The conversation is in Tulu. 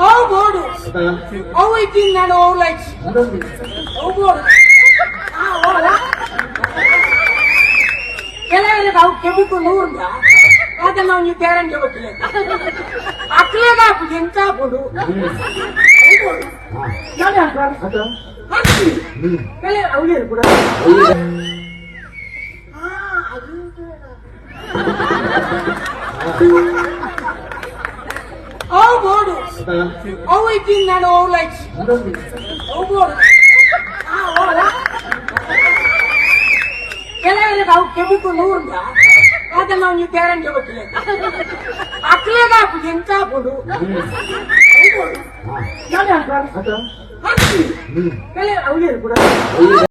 ಅವು ಬೋಡು. ಅವು ಇತ್ತಿನ ಅವು ಲೈಟ್ಸ್ ಅವು ಬೋಡು. ಕೆಲವರಿಗೆ ಅವು ಕೆಬಿಕು ನೂರ್ದ ಅದನ್ನ ಒಂಜಿ ಪೇರೆಂಟ್ ಗೊತ್ತಿಲ್ಲ ಅಕ್ಲೆಗ ಆಪುಜಿ ಎಂತ ಆಪುಂಡು ಅವು ಬೋಡು. ಕೆಲವು ಅವ್ಲೇರು ಕೂಡ. ಅವು ಬೋಡು. ಅವು ಇತ್ತಿನ ಅವು ಲೈಟ್ಸ್ ಅವು ಬೋಡು. ಕೆಲವರಿಗೆ ಅವು ಕೆಬಿಕು ನೂರ್ದ ಅದನ್ನ ಒಂಜಿ ಪೇರೆಂಟ್ ಗೊತ್ತಿಲ್ಲ ಅಕ್ಲೆಗ ಆಪುಜಿ ಎಂತ ಆಪುಂಡು ಅವು ಬೋಡು. ಕೆಲವು ಅವ್ಲೇರು ಕೂಡ.